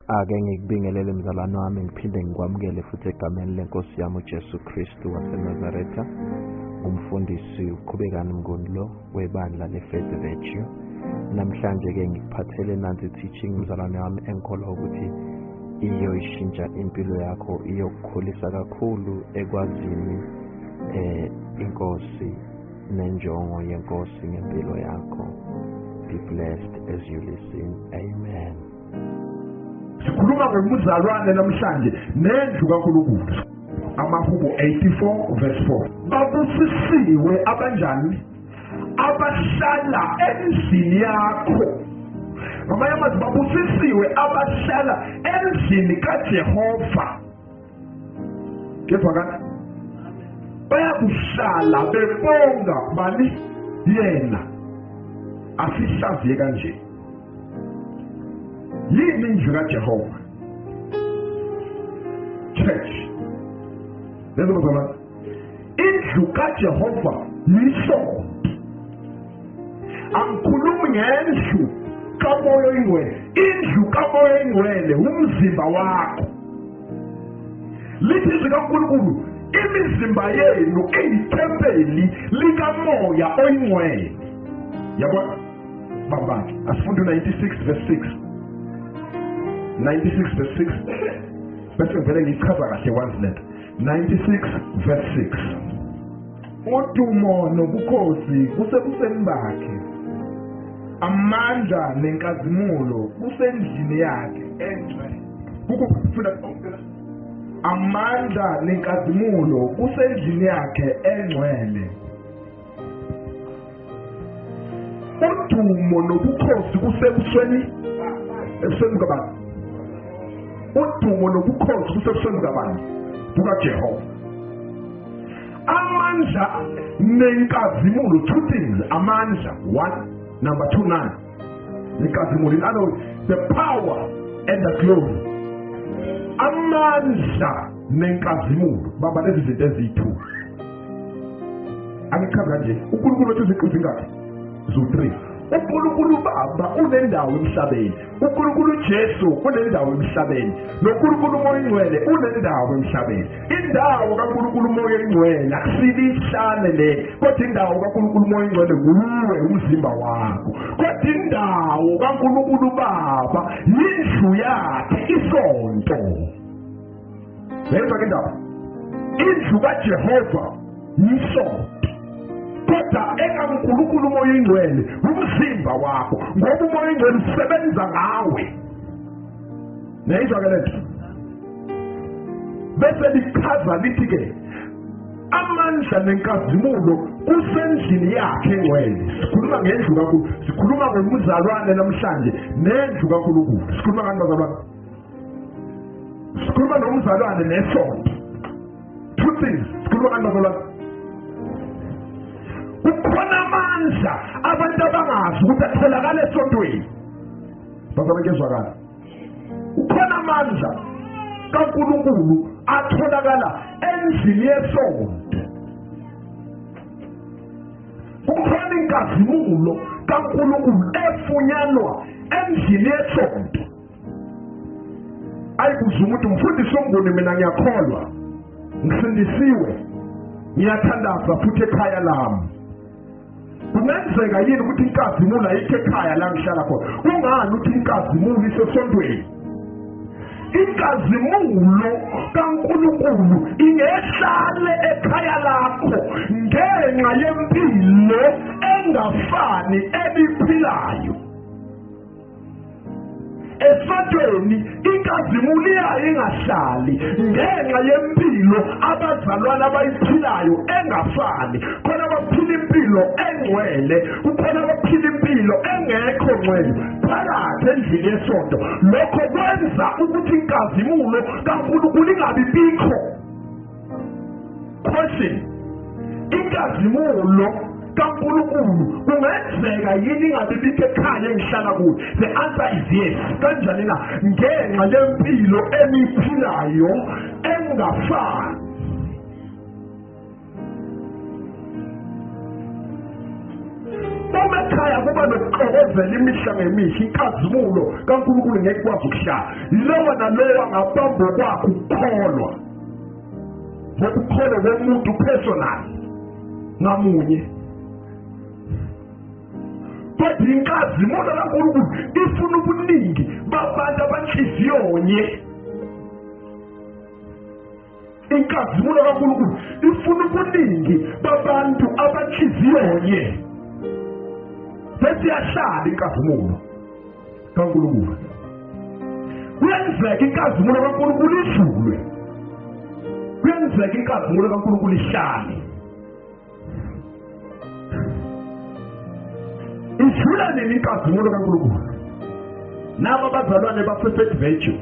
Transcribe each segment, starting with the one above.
Ake ngikubingelele mzalwane wami, ngiphinde ngikwamukele futhi egameni lenkosi yami uJesu Kristu waseNazaretha. Umfundisi uQhubekani Mnguni lo webandla leFaith Virtue. Namhlanje-ke ngikuphathele nansi teaching mzalwane wami engikholwa ukuthi iyoyishintsha impilo yakho, iyokukhulisa kakhulu ekwazini inkosi nenjongo yenkosi ngempilo yakho. Be blessed as you listen. Amen. Sikhuluma ngomzalwane namhlanje nendlu kaNkulunkulu. Amahubo 84 verse 4. Babusisiwe abanjani? Abahlala endlini yakho. Ngamanye amazwi, babusisiwe abahlala endlini kaJehova. Kevakala? Bayakuhlala bebonga bani? Yena. Asihlaziye kanje. Yini indlu kaJehova? Church. Lezo bazalwane. Indlu kaJehova yisonto. Angikhulumi ngendlu kaMoya oyiNgcwele. Indlu kaMoya oyiNgcwele umzimba wakho. Lithi izwi kaNkulunkulu, imizimba yenu iyithempeli likaMoya oyiNgcwele. Yabona? Bambake. Asifunde 96 verse 6. 96 verse 6. Bese ngivele ngichaza kahle once lento. 96 verse 6. Udumo nobukhosi kusebuseni bakhe. Amandla nenkazimulo kusendlini yakhe engcwele. Kukufunda Amandla nenkazimulo kusendlini yakhe engcwele. Udumo nobukhosi kusebusweni ebusweni bukabani? Udumo nobukhosi kusebusweni bukabani? BukaJehova. Amandla nenkazimulo, two things, amandla, one, number 2, 9. Nenkazimulo, in other words, the power and the glory. Amandla nenkazimulo, bamba lezi zinto eziyi-2. Angichazi kanje, uNkulunkulu wethu iziqu zingakhi? Zu-3. uNkulunkulu Baba unendawo emhlabeni, uNkulunkulu Jesu unendawo emhlabeni, noNkulunkulu uMoya oyiNgcwele unendawo emhlabeni. Indawo kaNkulunkulu uMoya oyiNgcwele akusibihlane le, kodwa indawo kaNkulunkulu uMoya oyiNgcwele nguwe, umzimba wakho. Kodwa indawo kaNkulunkulu Baba yindlu yakhe, isonto. Yezwa ke indaba. Indlu kaJehova yisonto. Kodwa ekaNkulunkulu uMoya oyiNgcwele umzimba wakho, ngoba uMoya oyiNgcwele usebenza ngawe. Niyayizwa ke lento? Bese lichaza lithi ke amandla nenkazimulo kusendlini yakhe engcwele. Sikhuluma ngendlu kaNkulunkulu, sikhuluma ngomzalwane namhlanje nendlu kaNkulunkulu. Sikhuluma ngani bazalwane? Sikhuluma nomzalwane nesonto. Two things. Sikhuluma ngani bazalwane? Kukhona amandla abantu abangazi ukuthi atholakala esontweni. Bazalwane, kuyezwakala. Kukhona amandla kaNkulunkulu atholakala endlini yesonto. Kukhona inkazimulo kaNkulunkulu efunyanwa endlini yesonto. Ayibuza umuntu, mfundisi oMnguni, mina ngiyakholwa, ngisindisiwe, ngiyathandaza futhi ekhaya lami. Kungenzeka yini ukuthi inkazimulo ayikho ekhaya la ngihlala khona? Kungani uthi inkazimulo isesontweni? Inkazimulo kaNkulunkulu ingehlale ekhaya lakho ngenxa yempilo engafani ebiphilayo. Esontweni inkazimulo iyaye ingahlali ngenxa yempilo abazalwane abayiphilayo engafani. Khona abaphila impilo engcwele, kukhona abaphila impilo engekho ngcwele phakathi endlini yesonto. Lokho kwenza ukuthi inkazimulo kaNkulunkulu ingabi bikho. Question: inkazimulo kaNkulunkulu kungenzeka yini ingabe bikho ekhaya engihlala kuyo? The answer is yes. Kanjani na? Ngenxa yempilo eniyiphilayo engafani. Uma Ekhaya kuba nokuxokozela imihla ngemihla, inkazimulo kaNkulunkulu ngeke ikwazi ukuhlala. Yilowo nalowo angabamba okwakhe ukukholwa, ngokukholwa komuntu personal ngamunye. Kodwa inkazimulo kaNkulunkulu ifuna ubuningi babantu abanhliziyonye. Inkazimulo kaNkulunkulu ifuna ubuningi babantu abanhliziyonye, bese iyahlala inkazimulo kaNkulunkulu. Kuyenzeka inkazimulo kaNkulunkulu idlulwe, kuyenzeka inkazimulo kaNkulunkulu ihlale. Idlula nini inkazimulo kaNkulunkulu? Nabo abazalwane baseFaith Virtue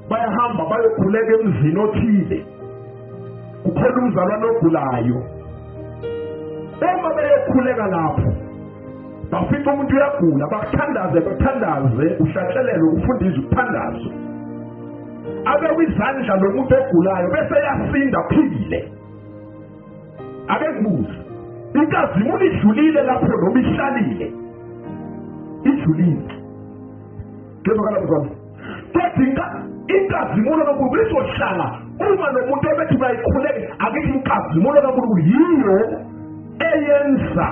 bayahamba bayokhuleka emzini othile, kukhona umzalwane ogulayo. Uma beyokhuleka lapho bafica umuntu uyagula, bakuthandaze bathandaze, uhlatshelelwe, kufundiswe ukuthandazwe, abekwe izandla lo muntu ogulayo bese yasinda phile. Ake ngibuze, inkazimulo idlulile lapho noma ihlalile? Idlulile. Kezwakala mzwana? Kodwa inkazimulo kaNkulunkulu izohlala uma lo muntu obethi bayikhuleke. Akithi inkazimulo kaNkulunkulu yiyo eyenza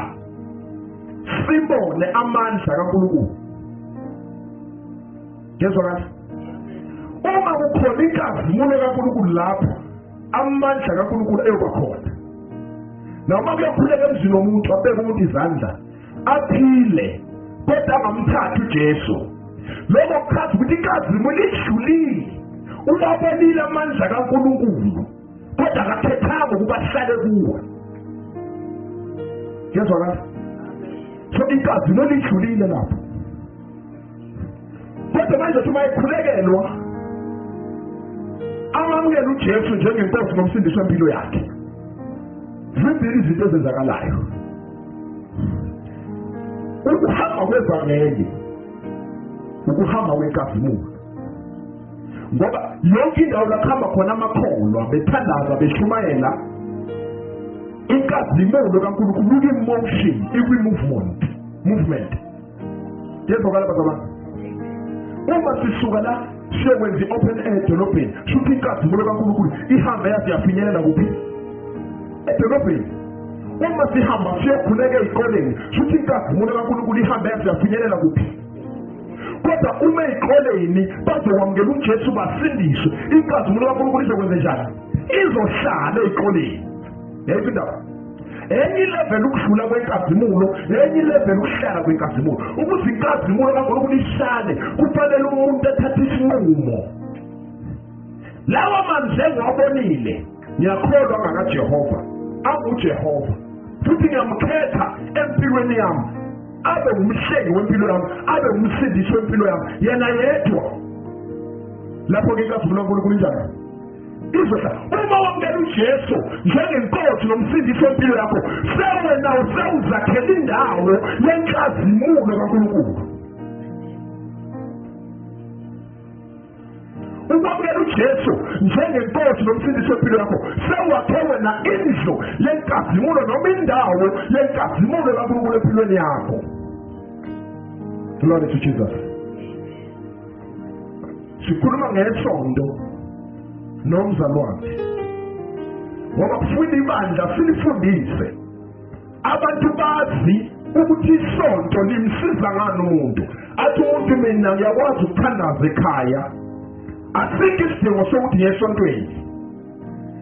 sibone amandla kaNkulunkulu. Kezwakala? Uma kukhona inkazimulo kaNkulunkulu lapho, amandla kaNkulunkulu ayoba khona. Noma kuyokhuleka emzini womuntu, abeke umuntu izandla aphile, kodwa angamthathi uJesu, lokho kuchaza ukuthi inkazimulo idlulile. Uwabonile amandla kaNkulunkulu, kodwa akakhethanga ukuba ahlale kuwe. Ngezwakala? So inkazimulo idlulile lapho. Kodwa manje uma ekhulekelwa, amamukele uJesu njengenkosi nomsindisi wempilo yakhe, zimbili izinto ezenzakalayo. Ukuhamba kwevangeli, ukuhamba kwenkazimulo, ngoba yonke indawo la kuhamba khona amakholwa bethandaza beshumayela, inkazimulo kaNkulunkulu ikwi-motion, ikwi-movement movement. Yezwakala bazalwane? Uma sisuka la siyokwenza i-open air edolobheni, shuthi inkazimulo kaNkulunkulu ihambe yaze yafinyelela kuphi? Edolobheni. Uma sihamba siyokhuleka ey'koleni, shuthi inkazimulo kaNkulunkulu ihambe yaze yafinyelela kuphi? Kodwa uma ey'koleni bazokwamukela uJesu basindiswe, inkazimulo kaNkulunkulu izokwenze njani? Izohlala ey'koleni. Yayiphi indaba? Enye ilevel ukudlula kwenkazimulo, enye ilevel ukuhlala kwenkazimulo. Ukuze inkazimulo kaNkulunkulu ihlale, kufanele umuntu athathe isinqumo. Lawa manzi engiwabonile, ngiyakholwa ngakaJehova, anguJehova, futhi ngiyamkhetha empilweni yami, abe ngumhlengi wempilo yami, abe ngumsindisi wempilo yami, yena yedwa. Lapho-ke inkazimulo kaNkulunkulu injani? Izohla. Uma wamukela uJesu njengenkosi nomsindisi wempilo yakho, sewena usewuzakhela indawo yenkazimulo kaNkulunkulu. Ukwamukela uJesu njengenkosi nomsindisi wempilo yakho, sewakhe wena indlu yenkazimulo noma indawo yenkazimulo kaNkulunkulu empilweni yakho. Glory to Jesus. Sikhuluma ngesonto nomzalwane, ngoba kufuna ibandla silifundise abantu bazi ukuthi isonto limsiza ngani umuntu. Athi umuntu, mina ngiyakwazi ukuthandaza ekhaya, asikho isidingo sokuthi ngiye esontweni.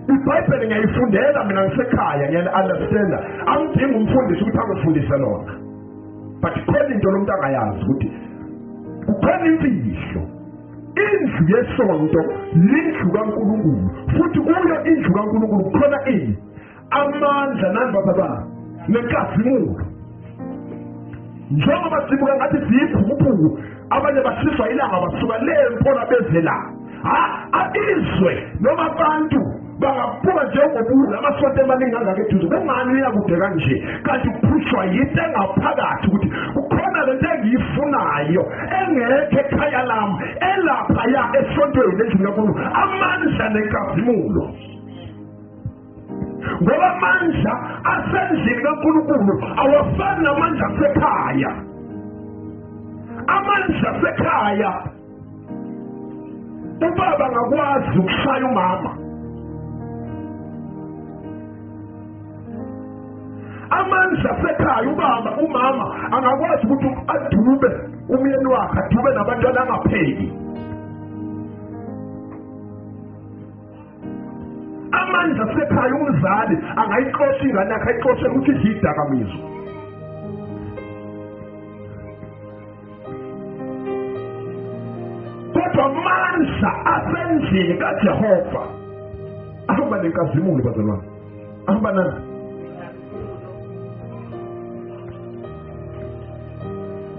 IBhayibheli ngiyayifundela mina ngisekhaya, ngiyali-understanda, angidingi umfundisi ukuthi angifundise lona. But khona into lo muntu angayazi ukuthi kukhona imfihlo. Indlu yesonto yindlu kaNkulunkulu, futhi kuyo indlu kaNkulunkulu kukhona ini? Amandla nani baba nenkazimulo. Njengoba sibuka ngathi siyiphukuphuku, abanye bashiswa ilanga basuka le mpola beze la. Izwe noma abantu bangabuka njengobuwula, amasonto emaningi angaka eduze, kungani uya kude kanje? Kanti kuphushwa yinto engaphakathi, ukuthi kukhona lento engiyifunayo engekho ekhaya lami, elaphaya esontweni endlini kaNkulunkulu, amandla nenkazimulo. Ngoba amandla asendlini kaNkulunkulu awafani namandla asekhaya. Amandla asekhaya, ubaba angakwazi ukushaya umama. Amandla asekhaya, ubaba umama angakwazi ukuthi adube umyeni wakhe, adube nabantwana angapheki. Amandla asekhaya, umzali angayixosha ingane yakhe, ayixoshele ukuthi idle idakamizwa. Kodwa amandla asendlini kaJehova ahamba nenkazimulo, bazalwane, ahamba nani?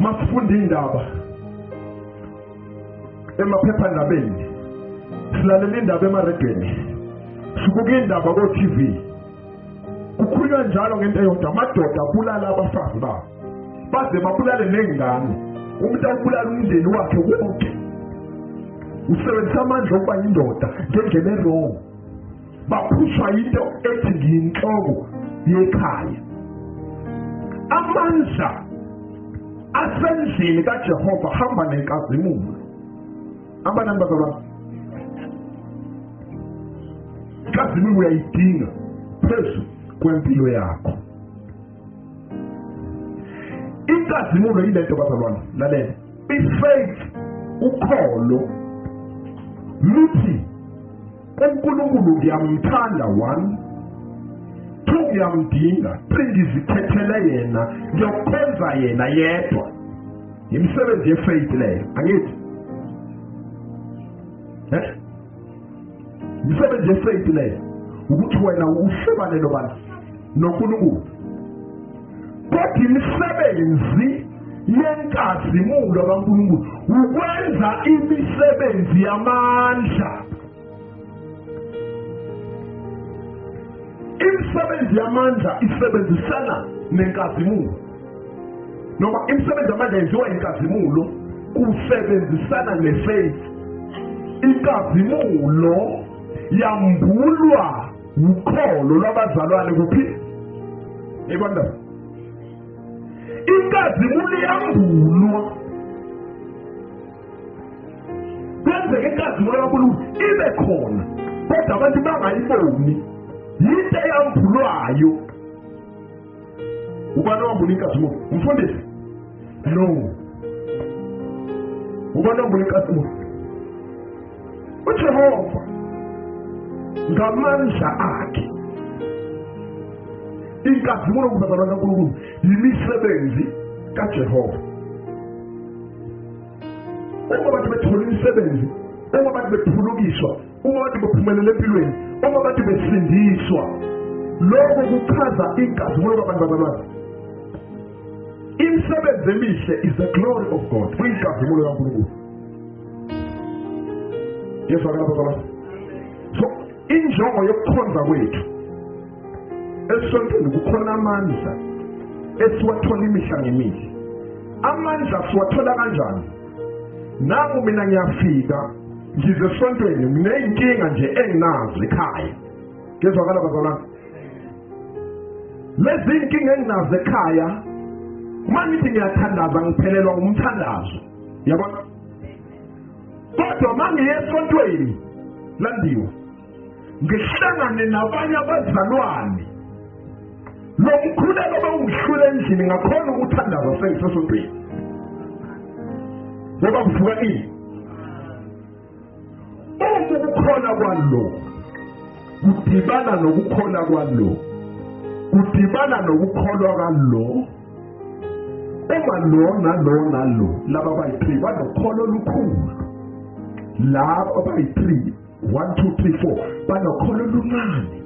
Masifunda indaba emaphephandabeni, silalela indaba emaredweni, sibuka indaba ko-TV, kukhulunywa njalo ngento eyodwa: amadoda abulala abafazi babo, baze babulale ney'ngane. Umuntu awubulala umndeni wakhe wonke, usebenzisa amandla okuba yindoda ngendlela e-wrong. Baphushwa into ethi ngiyinhloko yekhaya. Amandla asendlini kaJehova hamba nenkazimulo. Hamba nani, bazalwane? Inkazimulo uyayidinga phezu kwempilo yakho. Inkazimulo yilento, bazalwane, lalela. I-faith, ukholo luthi uNkulunkulu ngiyamthanda, 1, 2, ngiyamdinga, 3, ngizikhethele yena, ngiyokhonza yena yedwa. Imisebenzi ye-faith leyo, angithi? Imisebenzi ye-faith leyo, ukuthi wena uhlobane nobani? NoNkulunkulu. Kodwa imisebenzi yenkazimulo kaNkulunkulu ukwenza imisebenzi yamandla. Imisebenzi yamandla isebenzisana nenkazimulo, noma imisebenzi yamandla yenziwa inkazimulo kusebenzisana ne-faith. Inkazimulo yambulwa ukholo lwabazalwane kuphi? Yibona, inkazimulo yambulwa, kwenzeka inkazimulo kaNkulunkulu ibe khona, kodwa abantu bangayiboni. Yinto eyambulwayo. Ubani owambula inkazimulo? Umfundisi? No. Ubani owambula inkazimulo? UJehova ngamandla akhe. Inkazimulo kubazalwane kaNkulunkulu yimisebenzi kaJehova. Uma abantu bethola imisebenzi, uma abantu bephulukiswa, uma abantu bephumelela empilweni, uma abantu besindiswa, lokho kuchaza inkazimulo kwabantu bazalwane. Imisebenzi emihle is the glory of God, kuyinkazimulo kaNkulunkulu. Yezwakala, bazalwane? So injongo yokukhonza kwethu esontweni, kukhona amandla esiwathola imihla ngemihla. Amandla siwathola kanjani? Nangu mina ngiyafika, ngize esontweni, nginey'nkinga nje enginazo ekhaya. Kezwakala, bazalwane? Lezi inkinga enginazo ekhaya, uma ngithi ngiyathandaza ngiphelelwa umthandazo, yabona? Kodwa uma ngiye esontweni, landiwe, ngihlangane nabanye abazalwane, lo mkhuleko bewungihlula endlini ngakhona ukuthandaza sengisesontweni, ngoba kuvuka ini? Uma ukukhona kwalo kudibana nokukhona kwalo, kudibana nokukholwa kwalo, uma lo nalo nalo, laba bayi-3 banokholo olukhulu, laba bayi-3, 1 2 3 4 banokholo oluncane,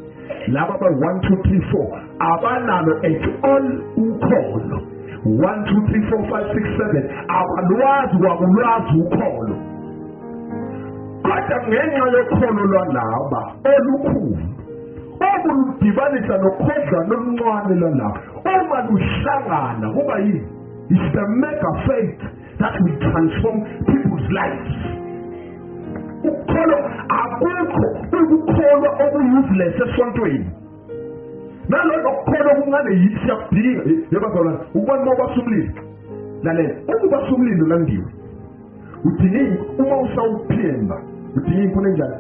laba ba-1 2 3 4 abanalo at all ukholo, 1 2 3 4 5 6 7 abalwazi kwakulwazi ukholo, kodwa ngenxa yokholo lwalaba olukhulu obuludibanisa nokhodlwana oluncane lwalaba, uma luhlangana kuba yini? It's the mega faith that will transform people's lives. Ukukholwa, akukho ukukholwa oku-useless esontweni. Naloko okukhona okuncane yithi siyakudinga. Yebo bazalwane, ukubona uma ubasa umlilo. Lalela, uma ubasa umlilo landiwe. Udinga uma usawuphemba, udinga inkuni enjani?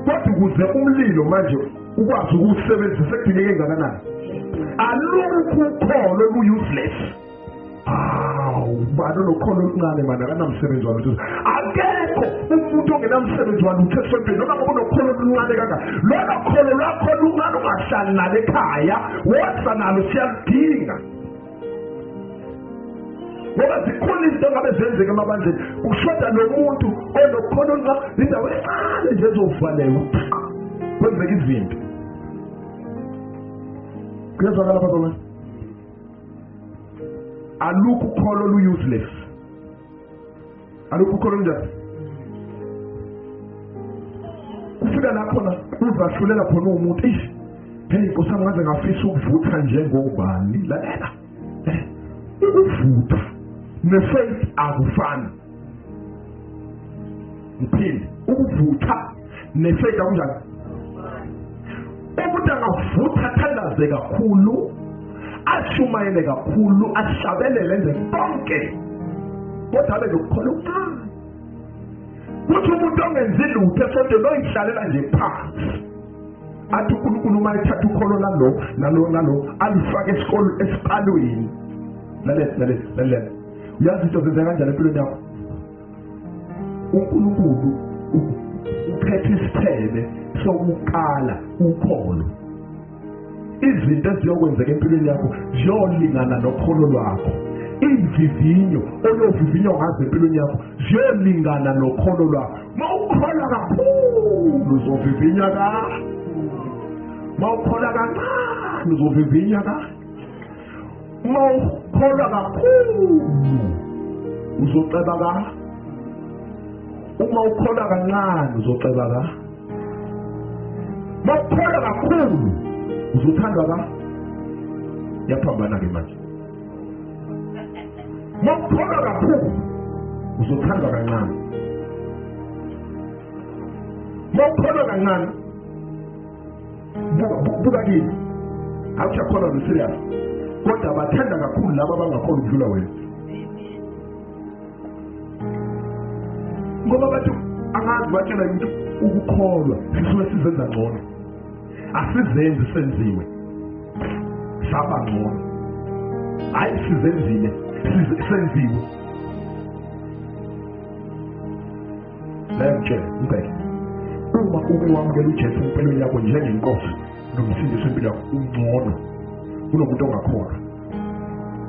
Kodwa ukuze umlilo manje ukwazi ukuwusebenzisa sekudingeke engakanani? Alukho ukholo olu-useless. Awu, ubani onokholo oluncane mani akanamsebenzi walutho. Akekho umuntu ongenamsebenzi walutho esontweni noma ngoba unokholo oluncane kangaka. Lolo kholo lwakho luncane ungahlali nalo ekhaya, woza nalo siyaludinga. Ngoba zikhona izinto engabe zenzeka emabandleni, kushoda nomuntu onokholo oluncane, indawo encane nje ezovaleka kwenzeka izinto. Kuyezwakala bazalwane? Alukho ukholo olu-useless. Alukho ukholo olunjani? Kufika la khona uzahlulela khona umuntu, eish, hey Nkosi yami ngaze ngafisa ukuvutha njengobani. Lalela, ukuvutha ne-faith akufani. Ngiphinde, ukuvutha ne-faith akunjani? Umuntu angavutha athandaze kakhulu, ashumayele kakhulu, ahlabelele enze konke, kodwa abe nokukholwa okuncane. Kuthi umuntu ongenzi lutho esontweni oyihlalela nje phansi, athi uNkulunkulu uma ethatha ukholo lalo nalo nalo alufake esikolo esiqalweni. Lalela, lalela, lalela. Uyazi into zenzeka kanjani empilweni yakho? uNkulunkulu uphethe isithebe sokuqala ukholo. Izinto eziyokwenzeka empilweni yakho ziyolingana nokholo lwakho. Izivivinyo oyovivinywa ngazo empilweni yakho ziyolingana nokholo lwakho. Uma ukholwa kakhulu uzovivinywa ka, uma ukholwa kancane uzovivinywa ka, uma ukholwa kakhulu uzoceba ka, uma ukholwa kancane uzoceba ka, uma ukholwa kakhulu uzothandwa ka. Yaphambana ke manje. Uma ukholwa kakhulu uzothandwa kancane. Uma ukholwa kancane, buka kimi, awujakholwa no serious, kodwa bathanda kakhulu laba abangakholwa ukudlula wena. Ngoba bathi angazi batshela ukuthi ukukholwa sisuke sizenza ngcono, asizenzi senziwe saba ngcono. Hayi, sizenzile senziwe. La ngitshela, ngibheke, uma uke wamukela uJesu empilweni yakho njengenkosi nomsindisi wempilo yakho, ungcono kunomuntu ongakholwa.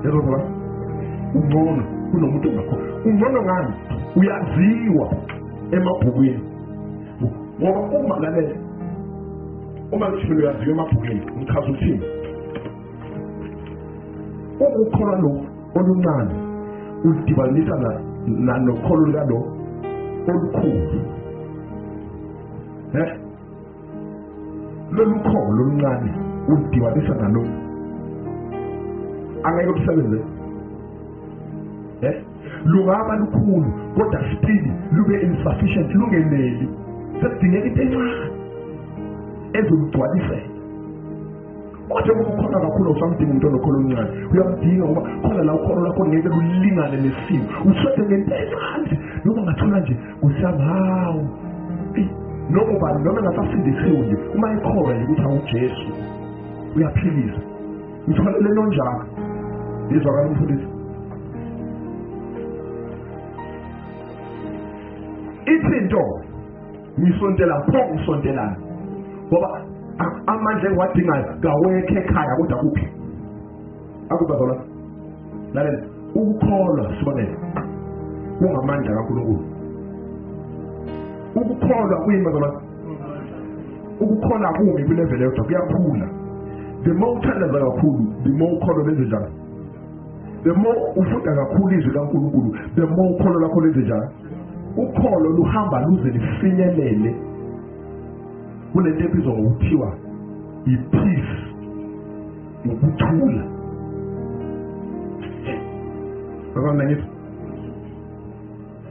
Yezwa la, ungcono kunomuntu ongakholwa. Ungcono ngani? Uyaziwa emabhukwini. Ngoba uma lalela, uma ngithi mina uyaziwa emabhukwini, ngichaza ukuthini? Ukukholwa lokhu oluncane ulidibanisa nokholo lukalo olukhulu. Lolu kholo oluncane ulidibanisa nalo, angeke lusebenze. Lungaba lukhulu kodwa still lube insufficient, lungeneli. Sekudingeka into encane ezolugcwalisela. Kodwa uma ukhona kakhulu awusamdinga umuntu onokholo oluncane, uyamdinga ngoba khona la ukholo lwakho ngeke lulingane nesimo. Uswede ngento encane noma ngathola nje kusomehow noma ubani noma engasasindisiwe nje, uma ekholwa nje ukuthi awuJesu uyaphilisa, ngitholele nonjalo. Yizwakala umfundisi ithi into ngisontela pho ngisontelana, ngoba amandla engiwadingayo kawekho ekhaya, kodwa kuphi akubazalwa. Lalela, ukukholwa sibonelo kungamandla kaNkulunkulu. Ukukholwa kuyini bazalwane? Ukukholwa kumi kwilevel eyodwa, kuyakhula. The more uthandaza kakhulu, the more ukholo lenze njani. The more ufunda kakhulu izwi kaNkulunkulu, the more ukholo lwakho lenze njani. Ukholo luhamba luze lifinyelele kulento ebizwa ngokuthiwa i-peace, ukuthula. Babona ngithi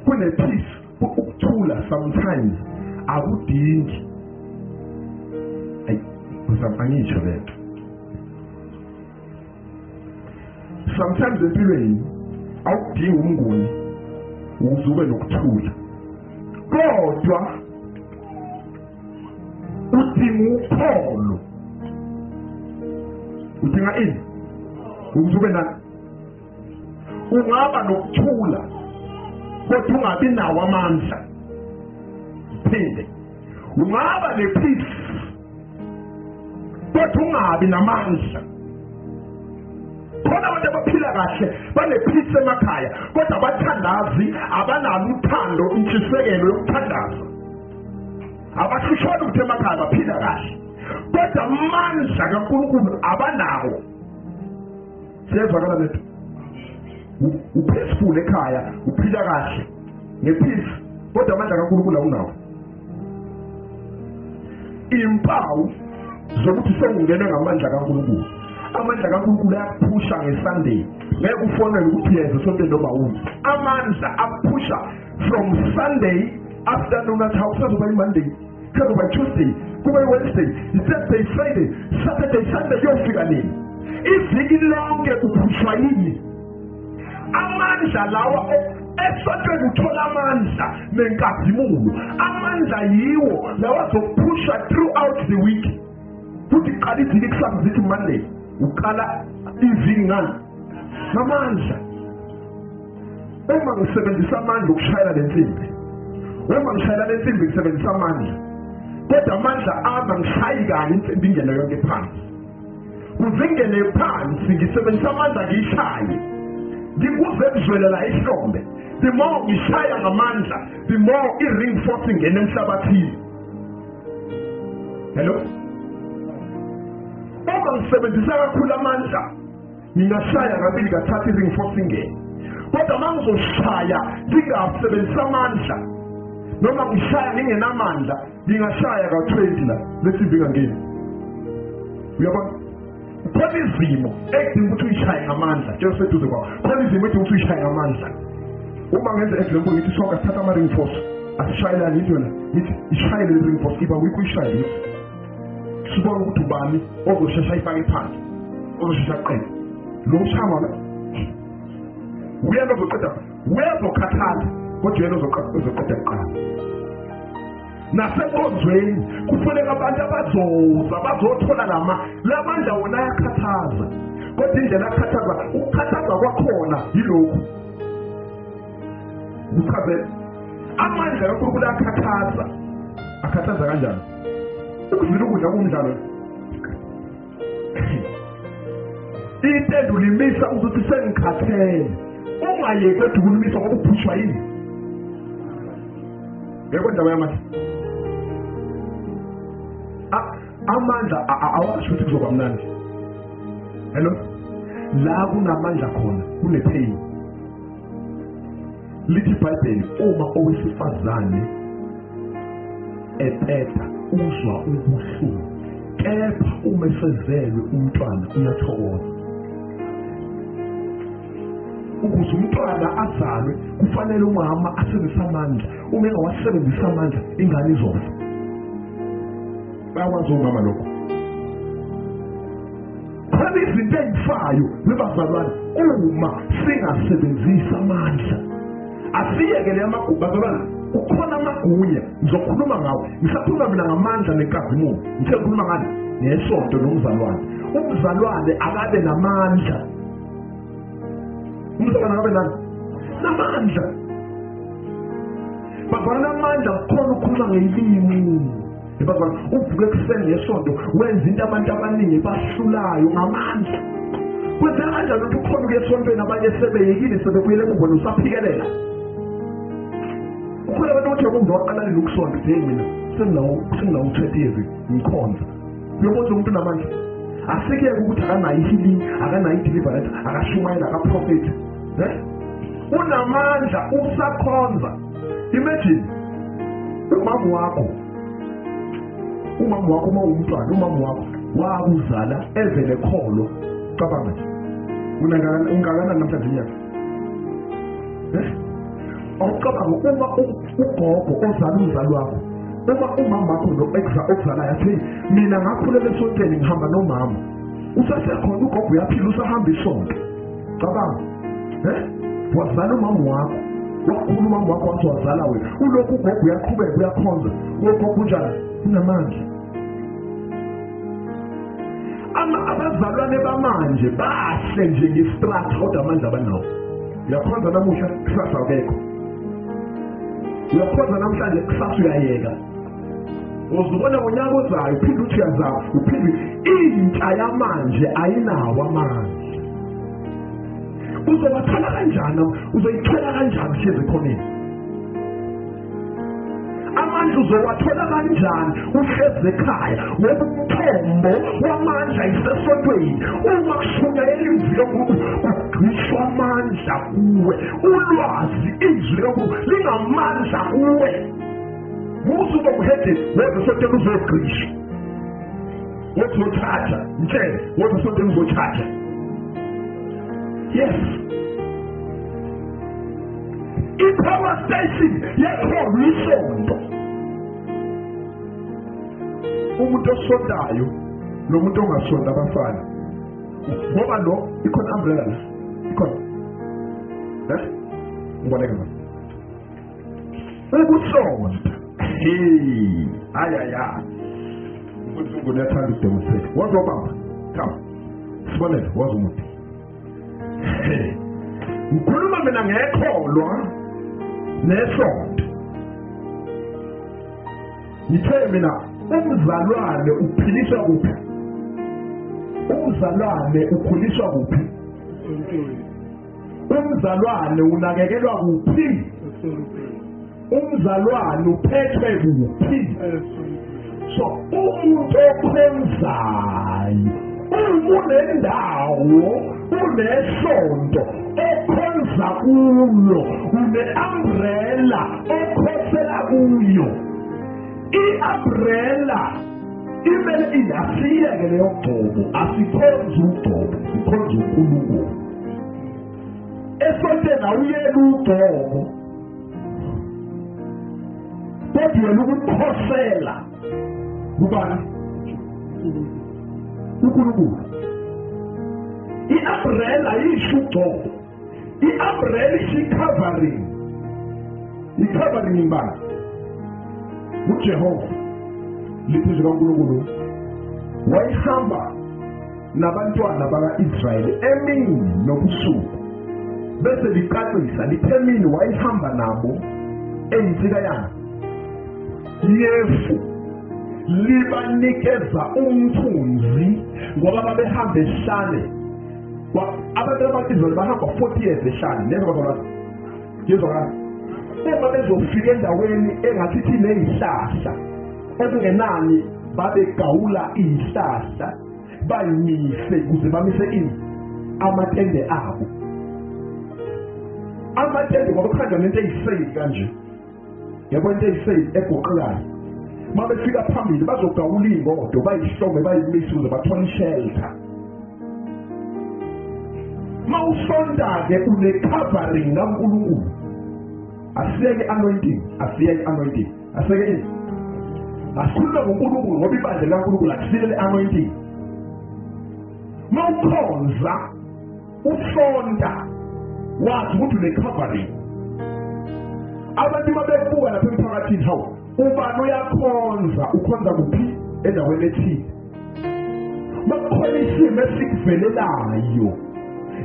kune-peace, ukuthula sometimes akudingi. Ayi, sami, angisho lento. Sometimes empilweni awudingi umnguni ukuze ube nokuthula, kodwa udinga ukholo. Udinga ini ukuze ube nani? Ungaba nokuthula kodwa ungabi nawo amandla. Phinde ungaba nepeace kodwa ungabi namandla. Khona abantu abaphila kahle banepeace emakhaya kodwa abathandazi, abanalo uthando, intshisekelo yokuthandaza. Abahlushwana ukuthi emakhaya baphila kahle kodwa amandla kaNkulunkulu abanawo. Siyezwakala lethu? Upeaceful ekhaya, uphila kahle ngepeace kodwa amandla kaNkulunkulu awunawo. Impawu zokuthi sewungenwe ngamandla kaNkulunkulu. Amandla kaNkulunkulu ayakuphusha ngeSunday, ngeke ufonele ukuthi uyeza esontweni noma uze. Amandla akuphusha from Sunday afternoon athi awusazoba i-Monday, kuzoba i-Tuesday, kube i-Wednesday, i-Thursday, Friday, Saturday, Sunday, kuyofika nini? Iviki lonke uphushwa yini? Amandla lawa esontweni uthola amandla nenkazimulo. Amandla yiwo lawa azokuphusha throughout the week. Futhi qala iviki kusasa, zithi Monday uqala iviki ngani? Ngamandla. Uma ngisebenzisa amandla ukushayela le nsimbi, uma ngishayela le nsimbi ngisebenzisa amandla, kodwa amandla ami angishayi kahle, insimbi ingene yonke phansi. Kuze ingene phansi ngisebenzisa amandla ngiyishaye, ngikuze kuzwele la ihlombe. The more ngishaya ngamandla, the more i-ring force ingena emhlabathini. Hello? Uma ngisebenzisa kakhulu amandla ngingashaya kabili kathathu i-ring force ingene, kodwa uma ngizoshaya ngingasebenzisa amandla noma ngishaya ngingenamandla ngingashaya ka-20 la lensimbi ingangeni. Uyabona? Khona izimo edinga ukuthi uyishaye ngamandla, njengoseduze kwakho. Khona izimo edinga ukuthi uyishaye ngamandla. Uma ngenza example ngithi sonke sithatha ama-ring force, asishayelane into la, ngithi ishayele le ring force, iba wikho uyishaye ngithi sibone ukuthi ubani ozoshesha ifake phansi, ozoshesha aqede. Lo ushaya ngala uyena ozoqeda, uyazokhathala kodwa uyena ozoqeda kuqala. Nasenkonzweni kufuneka abantu abazoza bazothola lamandla wona ayakhathaza, kodwa indlela akhathaza, ukukhathaza kwakhona yilokhu kuchaze amandla kaNkulunkulu ayakhathaza. Akhathaza kanjani? Ukuzila ukudla kumdlalo. Itende ulimisa ukuthi sengikhathele, ungayeki kodwa ukulimisa ngoba uphushwa yini? Yebo, indaba yamandla. Amandla awasho ukuthi kuzoba mnandi. Hello? La kunamandla khona kunepain. Lithi iBhayibheli uma owesifazane eteta uzwa ubuhlungu, kepha uma esezelwe umntwana uyathokoza. Ukuze umntwana azalwe kufanele umama asebenzise amandla. Uma engawasebenzisi amandla ingane izofa. Bayakwazi omama lokho. Khona izinto ezifayo bebazalwane uma singasebenzisi amandla. Asiyekele amagugu bazalwane, kukhona amagunya ngizokhuluma ngawo. Ngisakhuluma mina ngamandla nenkazimulo, ngisekhuluma ngani? Ngesonto nomzalwane. Umzalwane akabe namandla. Umzalwane akabe nani? Namandla. Bazalwane, amandla kukhona ukukhuluma ngelimi. Bazalwane, uvuke ekuseni ngesonto wenza into abantu abaningi bahlulayo ngamandla. Kwenzeka kanjani ukuthi ukhona ukuya esontweni abanye sebeyekile sebebuyele emuva usaphikelela? Ukhona abantu othi umuntu waqala nini ukusonta, uthi hey mina senginawo 20 years ngikhonza. Uyobona umuntu unamandla. Asikuyeke ukuthi akanayo i-healing, akanayo i-deliverance, akashumayela, akaprofethi. Unamandla usakhonza. Imagine umama wakho, umama wakho uma umntwana, umama wakho wakuzala evele kholo. Cabanga nje, ungakanani namhlanje iminyaka? Awucabanga uma ugogo ozala umzali wakho Uma umama wakho lo okuzalayo athi mina ngakhulela esontweni ngihamba nomama, usasekhona ugogo uyaphila, usahamba isonto. Cabanga, wazala umama wakho, wakhula umama wakho wathi wazala wena, ulokhu ugogo uyaqhubeka uyakhonza, ugogo unjani? Unamandla. Abazalwane bamanje bahle nje ngestrata, kodwa amandla abanawo. Uyakhonza namuhla, kusasa akekho. Uyakhonza namhlanje, kusasa uyayeka. Uzubona ngonyaka ozayo uphinde uthi uyazama, uphinde. Intsha yamanje ayinawo amandla. Uzobathola kanjani? Uzoyithola kanjani uhlezi ekhoneni? Amandla uzowathola kanjani uhlezi ekhaya? Ngoba umthombo wamandla isesontweni. Uma kushunyayela izwi likaNkulunkulu kugqishwa amandla kuwe. Ulwazi izwi likaNkulunkulu lingamandla kuwe. Musuba uhedeni woze esontweni uzogqishwa, woze uzothatha mtshele, woze esontweni uzothatha. Yes, i-power station yekhona isonto. Umuntu osontayo nomuntu ongasonto abafana, ngoba lo ikhona umbrella la ikhona, ngiboleke manje ukusonta. Hey, ayaya, uNkulunkulu uyathanda ukudemonstrate. Wazobamba, come sibonele, wazi umuntu. Ngikhuluma mina ngekholwa nesonto. Ngithe mina umzalwane uphiliswa kuphi? Umzalwane ukhuliswa kuphi? Umzalwane unakekelwa kuphi? Umzalwane uphethwe kuphi? So umuntu okhonzayo uma unendawo, unesonto okhonza kulo, une-umbrella okhosela kuyo. I-umbrella imele ini? Asiyeke leyo gcobo, asikhonzi ugcobo, sikhonza uNkulunkulu. Esontweni awuyeli ugcobo, kodwa uyena ukukhosela kubani? uNkulunkulu. I-umbrella isho ugcobo, i-umbrella isho i-covering. I-covering ngibani? uJehova. Lithi likaNkulunkulu wayehamba nabantwana baka-Israyeli emini nobusuku, bese licacisa lithe emini wayehamba nabo eyinsika yani yefu, libanikeza umthunzi, ngoba babehamba ehlane. Abantu baka-Israyeli bahamba 40 years ehlane. Niyezwa bazalwane? Yezwakala? Uma bezofika endaweni engathi thina izihlahla okungenani, babegawula izihlahla bayimise ukuze bamise ini amatende abo. Amatende ngoba kuhanjwa nento eyiseyili kanje, yabo, into eyiseyili egoqelayo. Uma befika phambili bazogawula iy'ngodo bayihlome bayimise ukuze bathole ishelter. Uma usonta-ke une-covering kaNkulunkulu. Asiyeke i-anointing, asiyeke i-anointing, asiyeke ini, asikhulume ngoNkulunkulu, ngoba ibandla likaNkulunkulu akusile le-anointing. Uma ukhonza usonta wazi ukuthi une-covering. Abantu uma bebuka lapha emphakathini, hawu, ubani uyakhonza, ukhonza kuphi? Endaweni ethile. Makukhona isimo esikuvelelayo,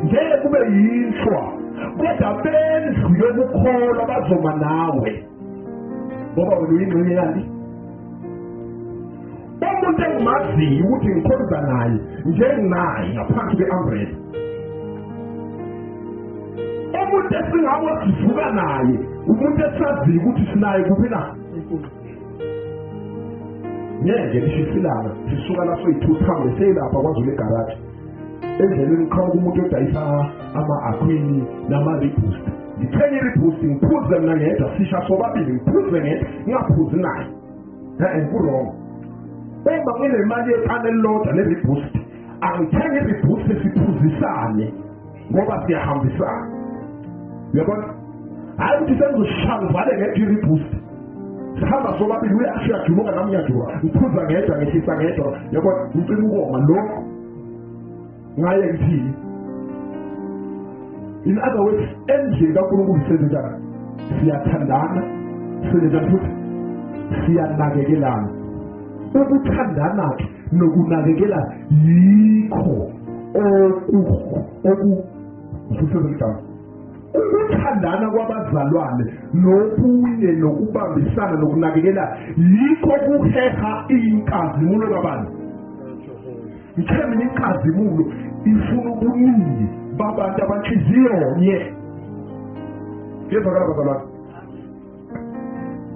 ngeke kube yinhlwa, kodwa bendlu yokukholwa bazoma nawe, ngoba wena uyingxenye yani. Umuntu engimaziyo ukuthi ngikhonza naye njenginaye ngaphansi kwe-umbrella, umuntu esingawo sivuka naye, umuntu esaziyo ukuthi sinaye kuphi na. Ngeke lishisa ilanga, sisuka la soyi-two sihambe seyilapha KwaZulu egaraji, endleleni qhamuka umuntu odayisa ama-akhwini nama-reboost. Ngithenge i-reboost ngiphuze mina ngedwa, sisha sobabili, ngiphuze ngedwa ngingaphuzi naye, e-e ku-wrong. Uma nginemali yekani elilodwa le-reboost, angithenge i-reboost siphuzisane, ngoba siyahambisana, uyabona? Hhayi ukuthi sengizoshaya ngivale ngedwa i-reboost. Sihamba sobabili uyasho uyajuluka nami ngiyajuluka. Ngiphuza ngedwa ngehlisa ngedwa. Yabo ngicela ukoma lokho. Ngaye ngithini? In other words, endlini kaNkulunkulu senze njani? Siyathandana, senze njani futhi? Siyanakekelana. Ukuthandana nokunakekela yikho ukuthandana kwabazalwane nobunye nokubambisana nokunakekela yikho kuheha inkazimulo kabani. Ngithe mina inkazimulo ifuna ubuningi babantu abanhliziyonye. Yezwakala bazalwane?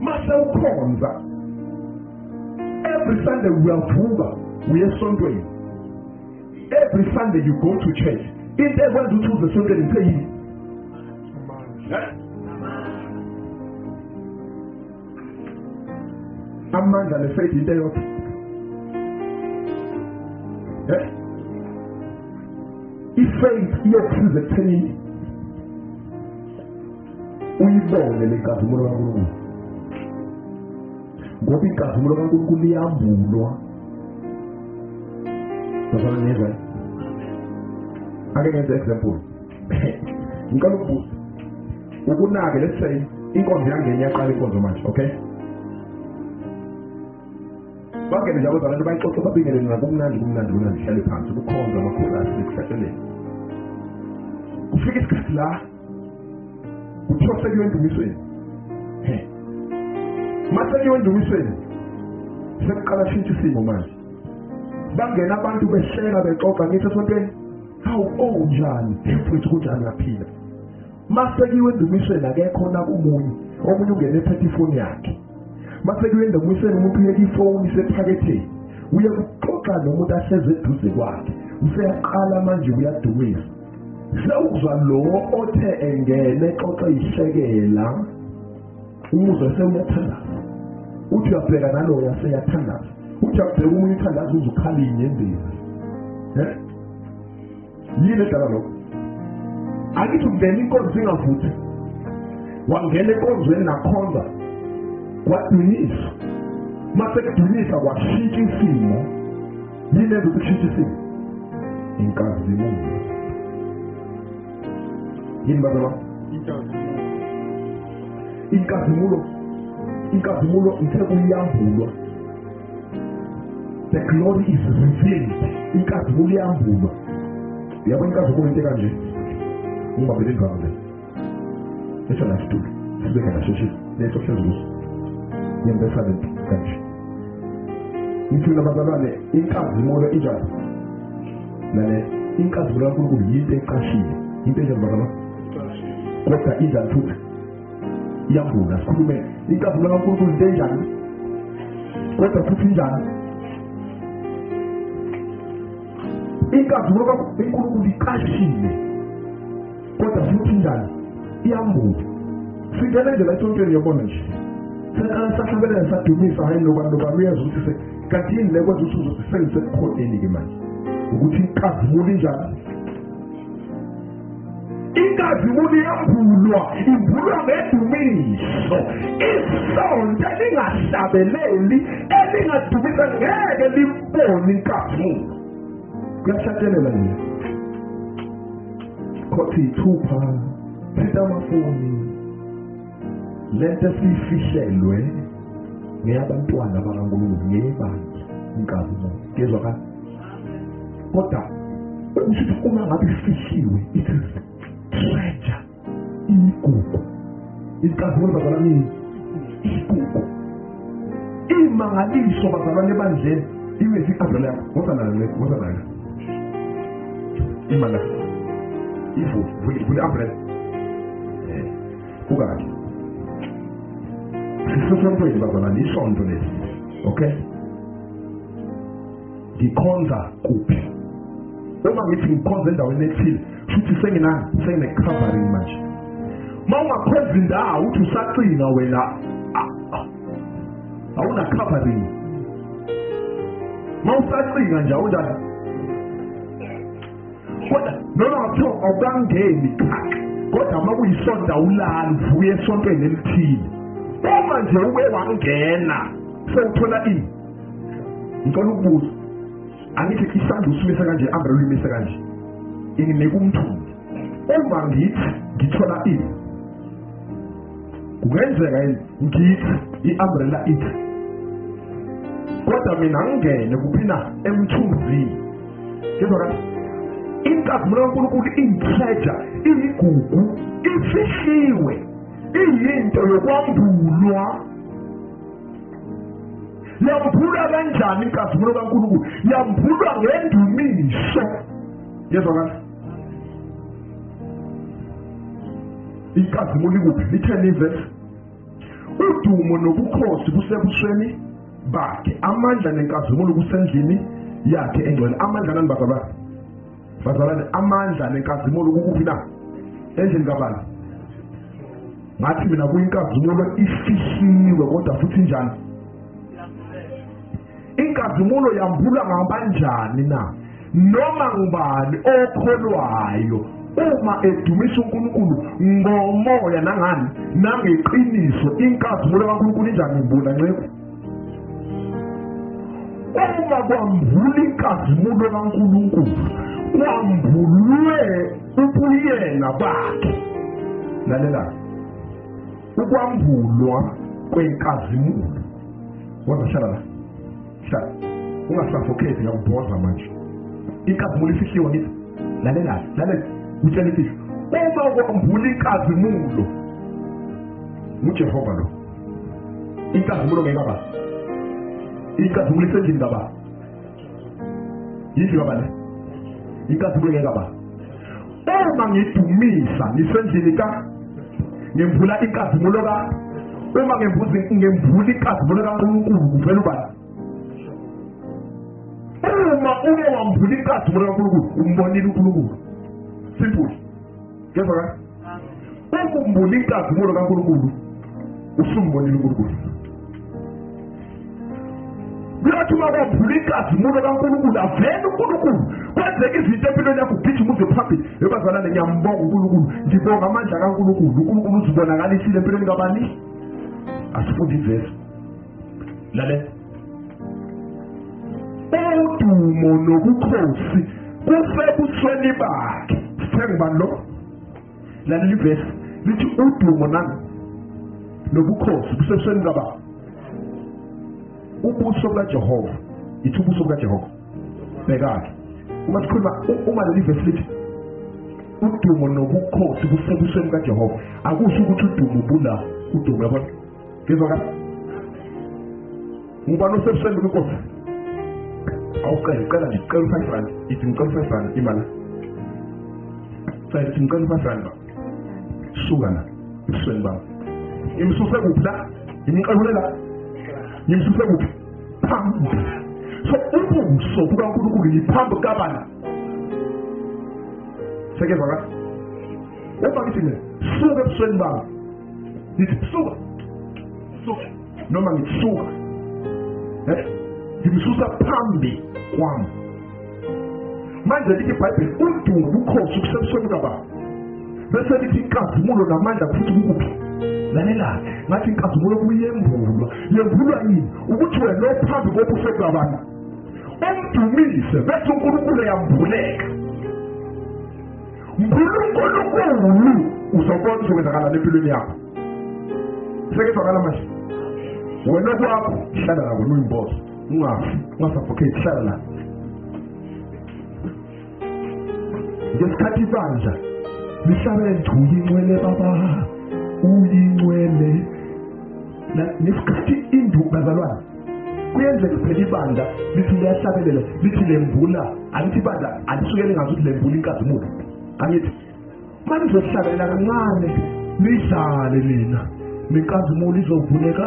Mase ukhonza every Sunday uyavuka uye esontweni. Every Sunday you go to church. Into ekwenza ukuthi uze esontweni ngithe yini? Amandla nefaith into eyodwa. Ifaith iyokusiza ekuthenini uyibone le nkazimulo kaNkulunkulu, ngoba inkazimulo kaNkulunkulu iyambulwa. Bazalwane niyezwa? Ake ngenze example. Ngicela ukubuza ukunake, let's say inkonzo yangena iyaqala inkonzo manje, okay? Bangene nje abazalwane bayixoxe babingelele nakumnandi kumnandi kumnandi, hlale phansi kukhonza amakhorasi kuhlatshelele. Kufika isikhathi la kuthiwa sekuyiwe endumisweni. Mase kuyiwe endumisweni sekuqala shintsha isimo manje. Bangena abantu behleka bexoxa ngithi esontweni, hawu oh njani? Mfowethu kunjani uyaphila? Mase kuyiwe endumisweni akekho nakumunye, omunye ungene ephethe ifoni yakhe. Mase kuyiwe endumisweni umuntu uyeka ifoni isephaketheni, uye kuxoxa nomuntu ahlezi eduze kwakhe, useyaqala manje uyadumisa. Sewuzwa lo othe engene exoxa ihlekela, umuzwa sewuyathandaza, uthi uyabheka naloya seyathandaza, uthi uyabheka omunye uthandaza uze ukhala inyembezi. Yini edala lokho? Akithi ungena inkonzo ingavuthi, wangena enkonzweni nakhonza kwadunyiswa, mase kudunyisa kwashintsha isimo. Yini enza ukuthi kushintshe isimo? Inkazimulo. Yini bazalwane? Inkazimulo. Inkazimulo ithe kuyambulwa. The glory is revealed. Inkazimulo iyambulwa. Uyabona inkazimulo into ekanje? Ungibambele indwangu le. Esho la situlo. Sibeke la sheshisa. Leso hlezi kuso. Yembesa lento kanje. Ngithi mina bazalwane, inkazimulo injani? Lale, inkazimulo kaNkulunkulu yinto eqashile. Into enjani bazalwane? Kodwa injani futhi? Iyambula. Sikhulume inkazimulo kaNkulunkulu into enjani? Kodwa futhi injani? Inkazimulo kaNkulunkulu iqashile. Kodwa futhi injani? Iyambula. Singena nje la esontweni yobona nje. Saqala sahlabelela sadumisa, hayi nobani nobani uyezwa ukuthi kanti yini le kwenza ukuthi uzothi sengisekukhoneni ke manje. Ukuthi inkazimulo injani? Inkazimulo iyambulwa, imbulwa ngedumiso. Isonto elingahlabeleli, elingadumisa ngeke libone inkazimulo. Kuyahlatshelelwa nje. Khothi ithupha, thinta amafoni. Lento esiyifihlelwe ngeyabantwana bakaNkulunkulu, ngeyebandla inkazimulo. Kuyezwakala? Kodwa okusho ukuthi uma ngabe ifihliwe, it is treasure, igugu. Inkazimulo bazalwane igugu. Imangaliso bazalwane ebandleni iwe iqabela yakho. Woza nayo, woza nayo. Ima la. Ivule, vule, vule umbrella. Kukanje. Sisesontweni bazalwane, isonto lesi. Okay? Ngikhonza kuphi? Uma ngithi ngikhonza endaweni ethile, futhi senginani? Sengine covering manje. Uma ungakhonza indawo uthi usacinga wena, awuna covering. Uma usacinga nje awunjani? Kodwa noma kuthiwa awukangeni cha, kodwa uma kuyisonto awulali, uvuke esontweni elithile. Uma Uma nje uke wangena sewuthola ini? Ngicela ukubuza, angithi isandla usimise kanje, umbrella uyimise kanje, inginika umthunzi. Uma ngithi ngithola ini, kungenzeka yini ngithi i-umbrella ithi, kodwa mina ngingene kuphi na? Emthunzini. Ngizwa kahle? Inkazimulo kaNkulunkulu iyi-treasure, iyigugu, ifihliwe, iyinto yokwambulwa. Yambulwa kanjani inkazimulo kaNkulunkulu? Yambulwa ngendumiso. Yezwa kahle? Inkazimulo ikuphi? Litheni ivesi? Udumo nobukhosi kusebusweni bakhe, amandla nenkazimulo kusendlini yakhe engcwele. Amandla nani bazalwane? Bazalwane, amandla nenkazimulo kukuphi na? Endlini kabani? Ngathi mina kuyinkazimulo ifihliwe, kodwa futhi njani? Inkazimulo yambulwa ngabanjani na? Noma ngubani okholwayo uma edumisa uNkulunkulu ngomoya nangani nangeqiniso, inkazimulo kaNkulunkulu injani? Imbula nceku. Uma kwambula inkazimulo kaNkulunkulu, kwambulwe ubuyena bakhe. Lalela, ukwambulwa kwenkazimulo. Waza hlala la, hlala, ungasuffocathi, ngiyakubhoza manje. Inkazimulo ifihliwe ngithi, lalela, lalela, utshela imfihlo. Uma kwambula inkazimulo, nguJehova lo. Inkazimulo ngekabani? Inkazimulo isendlini kabani? Yindlu kabani? Inkazimulo ngekabani? Uma ngidumisa ngisendlini ka, ngembula inkazimulo ka, uma ngembula inkazimulo kaNkulunkulu, kuvela ubani? Uma uke wambula inkazimulo kaNkulunkulu, umbonile uNkulunkulu. Simple. Ngezwa kahle? Uma umbula inkazimulo kaNkulunkulu, usumbonile uNkulunkulu. Kuyathi uma kwambula inkazimulo kaNkulunkulu, avele uNkulunkulu, kwenzeka izinto empilweni yakho, ugijima uze phambili. Ebazalwane, ngiyambonga uNkulunkulu, ngibonga amandla kaNkulunkulu. uNkulunkulu uzibonakalisile empilweni kabani? Asifunde ivesi. Lalela. Udumo nobukhosi kusebusweni bakhe. Sithenga ubani lo? Lalela ivesi lithi udumo nani nobukhosi kusebusweni kababa. Ubuso bukaJehova, ithi ubuso bukaJehova. Bheka-ke uma sikhuluma, uma leli vesi lithi udumo nobukhosi kusebusweni bukaJehova, akusho ukuthi udumo bula udumo, yabona? Ngizwa kahle? Ngubani osebusweni bukaNkosi? Awucela, cela nje, cela u-5 rand. Ithi ngicela u-5 rand imali. Cela, ithi ngicela u-5 rand ba. Suka la ebusweni bami. Ngimsuse kuphi la? Ngimqebule la. Ngimsuse kuphi? Phambi. So ubuso bukaNkulunkulu yiphambi kabani? Sekezwa kahle? Uma ngithi mina suka ebusweni bami, ngithi suka, suka, noma ngithi suka, ngimsusa phambi kwami. Manje lithi iBhayibheli udumo ubukhosi kusebusweni kababa, bese lithi inkazimulo namandla futhi kukuphi? Lalela, ngathi inkazimulo kuyembulwa. Yembulwa yini? Ukuthi wena ophambi kobuso bukabantu umdumise, bese uNkulunkulu eyambuleka. uNkulunkulu uzobona uzokwenzakala empilweni yakho. Sekezwakala manje? Wena kwakho hlala la, wena uyimbozo, ungafi, ungasuffocate, hlala la. Ngesikhathi ibandla lihlabela lithi uyingcwele baba, uyingcwele. Ngesikhathi induku bazalwane, kuyenzeka phela ibandla lithi liyahlabelela, lithi lembula, angithi ibandla alisuke lingazi ukuthi lembula inkazimulo, angithi manje uzohlabelela kancane nidlale nina, nenkazimulo izovuleka.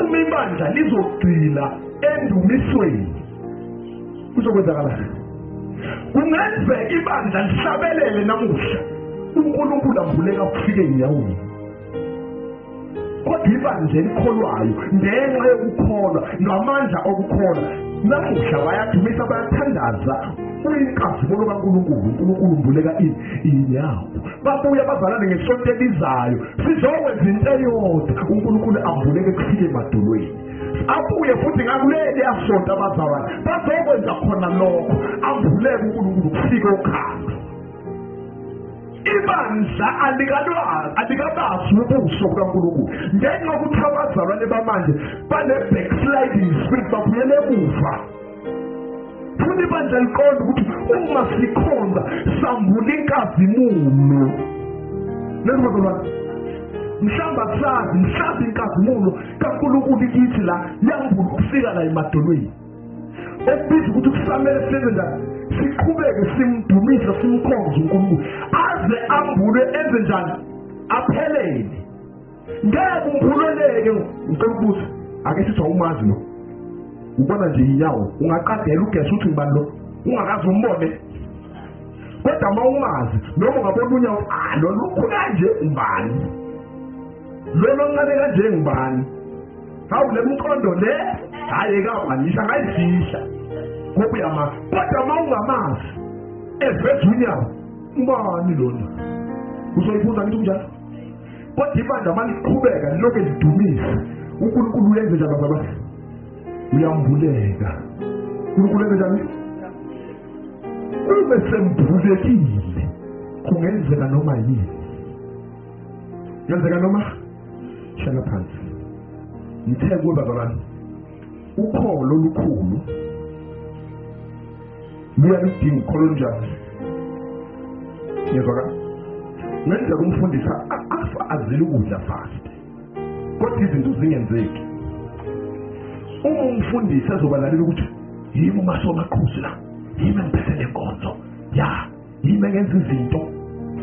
Uma ibandla lizogxila endumisweni, kuzokwenzakala. Kungenzeka ibandla lihlabelele namuhla, uNkulunkulu ambuleka kufike enyaweni, kodwa ibandla elikholwayo ngenxa yokukholwa ngamandla okukholwa namuhla bayadumisa, bayathandaza, Uyinkazimulo kaNkulunkulu, uNkulunkulu umbuleka inyawo. Babuya abazalwane ngesonto elizayo, sizokwenza into eyodwa, uNkulunkulu ambuleke kufike emadolweni. Abuye futhi ngakuleli asonto abazalwane bazokwenza khona lokho, ambuleke uNkulunkulu kufike okhalo. Ibandla alikabazi ubuso bukaNkulunkulu ngenxa yokuthi abazalwane bamanje bane-backsliding spirit, babuyele emuva. Funa ibandla liqonde ukuthi uma sikhonza sambula inkazimulo. Lezi bazalwane, mhlawumbe akusazi, mhlawumbe inkazimulo kaNkulunkulu kithi la yambula ukufika la emadolweni. Okubiza ukuthi kusamele senze njani, siqhubeke simdumise simkhonze uNkulunkulu aze ambulwe enze njani, aphelele. Ngeke umbuleleke. Ngicela ukubuza, ake sithi awumazi lo, ubona nje inyawo, ungaqagela ugese uthi ngibani lo, ungakaze umbone. Kodwa uma umazi noma ungabona unyawo, lo lokhu kanje ngubani, lo loncane kanje ngubani, hawu le mqondo le hayi kabanisha ngayifihla ngoba uyamazi. Kodwa uma ungamazi eveza unyawo, ngubani lona, uzoyibuza ngithi kunjalo. Kodwa ibandla maliqhubeka lilokhu lidumisa uNkulunkulu, uyenze njani bazalwane? Uyambuleka uNkulunkulu, enze njani? Ube sembulekile, kungenzeka noma yini, kungenzeka noma. Hlala phansi, ngithe kuwe bazalwane, ukholo olukhulu luyaludinga ukholo olunjani. Ngiyezwakala? Ngenzeka umfundisi afa azile ukudla fast, kodwa izinto zingenzeki. Uma umfundisi azobalalela ukuthi yimi umasomaqhuzu la, yimi engiphethe le nkonzo, ya yimi engenza izinto,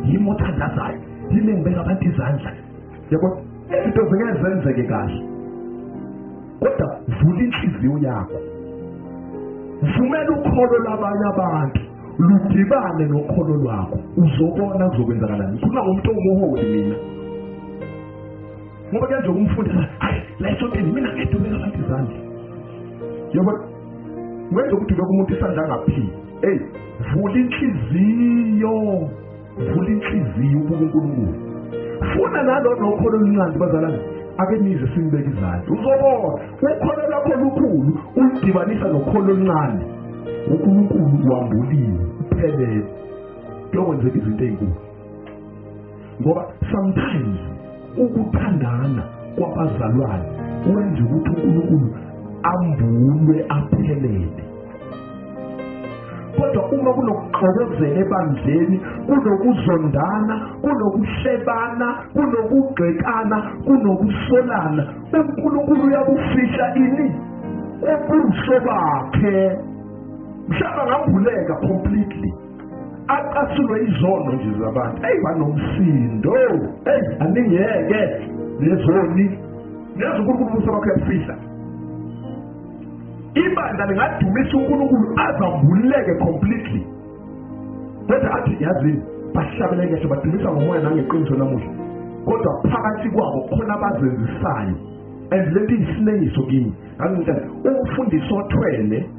yimi othandazayo, yimi engibeka abantu izandla, yabo, izinto zingeke zenzeke kahle. Kodwa vula inhliziyo yakho, vumela ukholo lwabanye abantu ludibane nokholo lwakho, uzobona kuzokwenzakalani. Ngikhuluma ngomuntu owumuholi mina, ngoba kuyenzeka umfundisi hayi la esontweni mina ngedwa ubeka abantu izandla, yabo, wenza ukuthi ubeka umuntu isandla angaphili. Hey, vula inhliziyo, vula inhliziyo ubuka uNkulunkulu. Funa nalo nokholo oluncane bazalwane, ake nize simbeke izandla, uzobona ukholo lwakho lukhulu uludibanisa nokholo oluncane, uNkulunkulu wambuliwe uphelele, kuyokwenzeka izinto ezinkulu. Ngoba sometimes ukuthandana kwabazalwane kwenza ukuthi uNkulunkulu ambulwe aphelele. Kodwa uma kunokuxokozela ebandleni, kunokuzondana, kunokuhlebana, kunokugxekana, kunokusolana, uNkulunkulu uyabufihla ini ubuso bakhe. Mhlawumbe angambuleka completely, acasulwe izono nje zabantu. Eyi banomsindo, eyi aningeke lezoni, neza uNkulunkulu ubuso bakhe uyabufihla. Ibandla lingadumisa uNkulunkulu azambuleke completely, kodwa athi yazini bahlabele ngisho badumisa ngomoya nangeqiniso namuhla, kodwa phakathi kwabo khona abazenzisayo. And lento iyisinengiso kimi. Angitshela umfundisi othwele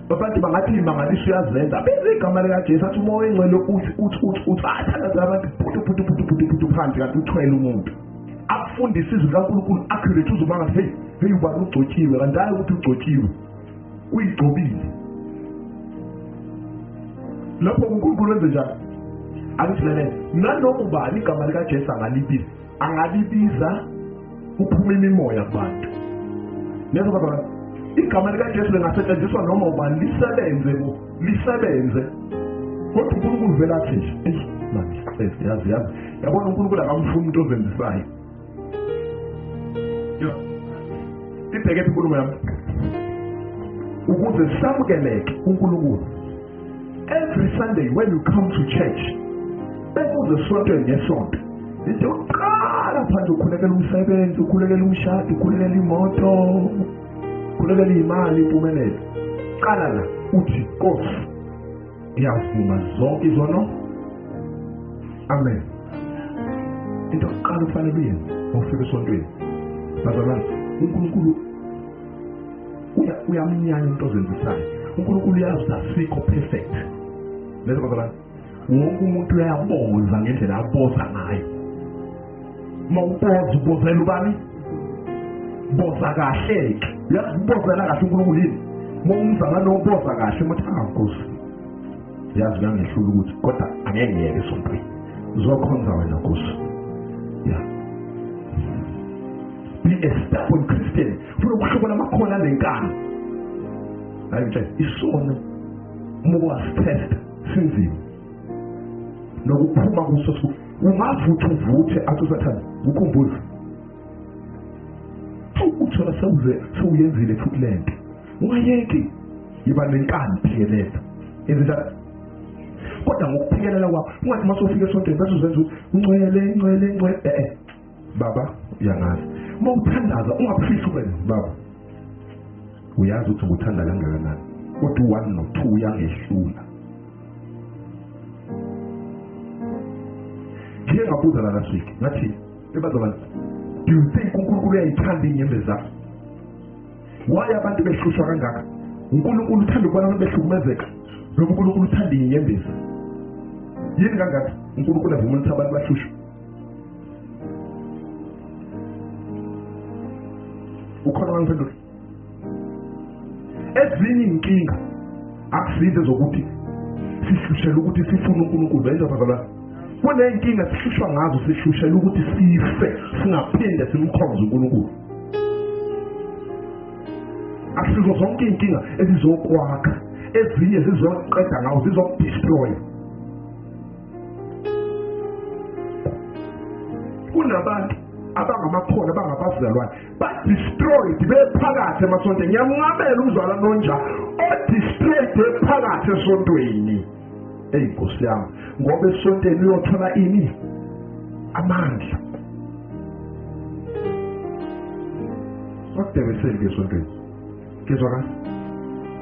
abantu bangathi imangaliso uyazenza, abize igama likaJesu athi umoya oyingcwele uthi uthi uthi uthi athandaze abantu putu putu putu putu putu phansi, kanti uthwele umuntu. Akufundise izwi likaNkulunkulu accurate, uzoba ngathi hey hey ubani ugcotshiwe, kanti hayi ukuthi ugcotshiwe, uyigcobile. Lapho uNkulunkulu wenze njani? Angithi lalela, nanoma ubani igama likaJesu angalibiza, angalibiza kuphuma imimoya kubantu. Niyezwa baba, igama likaJesu lingasetshenziswa noma ubani, lisebenze lisebenze. Kodwa uNkulunkulu vele athi nje, eyi manje yazi yazi, yabona uNkulunkulu akamfuni umuntu ozenzisayo. Ibheke phi inkulumo yami? Ukuze samukeleke uNkulunkulu. Every Sunday when you come to church, ukuze sontweni ngesonto, into yokuqala phandle ukhulekela umsebenzi, ukhulekela umshado, ukhulekela imoto, ukhulekela imali, impumelelo. Qala la uthi Nkosi, ngiyavuma zonke izono. Amen. Into yokuqala ufanele uyenze mawufika esontweni, bazalwane, uNkulunkulu uyamnyanya umuntu ozenzisayo. uNkulunkulu uyazi asikho perfect. Lezo bazalwane, wonke umuntu uyaboza ngendlela aboza ngayo. Uma uboza ubozela ubani? Boza kahle ke. Uyazi ubozela kahle uNkulunkulu yini? Uma umzalwane oboza kahle uthi ah Nkosi, yazi uyangehlula ukuthi kodwa angeke ngiyeke esontweni. Uzokhonza wena Nkosi. Yeah. Be a stubborn Christian. Funa ukuhlobana amakhona nenkani. Hayi nje isono uma wasitest sinzima. Nokuphuma kuso ungavutha uvuthe athi usathane ukhumbuze. Uthola sewuze sewuyenzile futhi lento. Ungayeki yiba nenkani phikelela. Yenza kodwa ngokuphikelela kwakho ungathi mase ufika esontweni bese uzenza ukuthi ungcwele ngcwele ngcwele baba uyangazi. Uma uthandaza ungafihli wena baba. Uyazi ukuthi ngikuthanda kangakanani. Kodwa u1 no2 uyangehlula. Ngike ngabuza la last week ngathi ebazalwane, do you think uNkulunkulu uyayithanda inyembezi zakho? Why abantu behlushwa kangaka? uNkulunkulu uthanda ukubona abantu behlukumezeka noma uNkulunkulu uthanda inyembezi? Yini kangaka uNkulunkulu avuma ukuthi abantu bahlushwe? Ukhona wangiphendula? Ezinye inkinga akusize zokuthi sihlushele ukuthi sifune uNkulunkulu. Benza bazalwane, kuneyinkinga sihlushwa ngazo, sihlushela ukuthi sife singaphinde simkhonze uNkulunkulu. Akusizo zonke inkinga ezizokwakha, ezinye zizoqeda ngawo, zizokudestroy. Kunabantu abangamakhono abangabazalwane ba-destroyed bephakathi emasontweni. Ngiyamnqabela umzalwane onja o-destroyed bephakathi esontweni. Eyi Nkosi yami, ngoba esontweni uyothola ini? Amandla. Wakudebeseli ke esontweni. Kezwa kahle?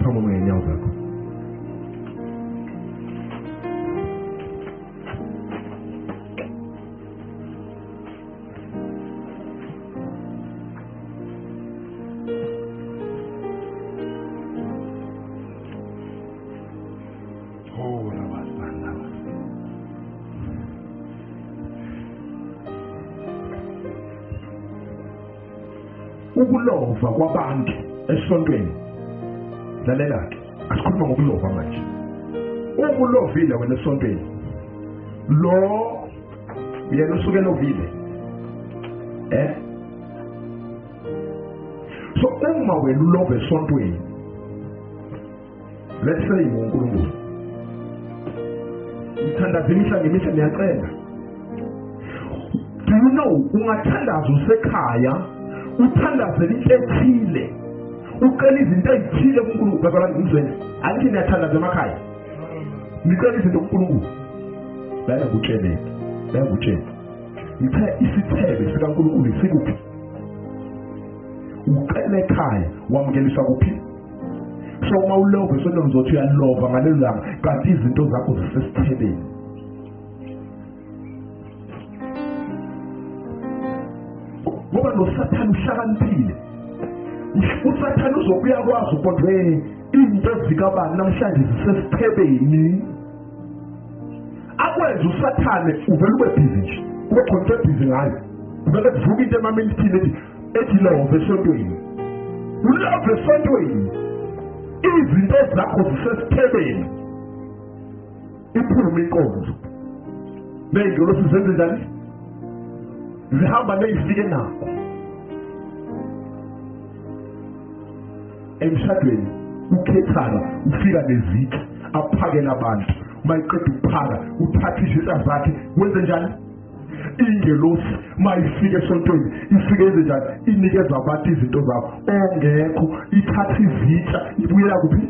Phambi ngenyawo zakho. Ukulova kwabantu esontweni. Lalela ke, asikhuluma ngokulova manje. Ukulovile wena esontweni, lo yena usuke elovile. So uma wena ulova esontweni, let's say ngoNkulunkulu ngithandaza imihla ngemihla, ngiyacela. Do you know ungathandaza usekhaya, uthandazele into ethile, ucela izinto ezithile kuNkulunkulu. Bazalwane ngizweni, angithi niyathandaza emakhaya, nicela izinto kuNkulunkulu. Bayakutshela, bayakutshela. Ngithe isithebe sikaNkulunkulu sikuphi? Ucela ekhaya, wamukeliswa kuphi? So uma ulova esontweni uzothi uyalova ngalelo langa, kanti izinto zakho zisesithebeni. Ngoba noSathane uhlakaniphile. USathane uzobuya kwazi ukubona into zikabani namhlanje zisesithebeni. Akwenza uSathane uvele ube busy nje, ube khona into ebhizi ngayo, uvele kuvuka into emamilithini ethi love esontweni, ulove esontweni, izinto zakho zisesithebeni. Iphume inkonzo ney'ngelosi zenze njani? Zihamba ney'fike nakho emshadweni. Ukhethana ufika nezitsha aphakela abantu, uma iqeda ukuphaka uthatha izitsha zakhe wenze njani? Ingelosi mayifika esontweni ifike yenze njani? Inikeza abantu izinto zabo. Ongekho ithatha izitsha ibuyela kuphi?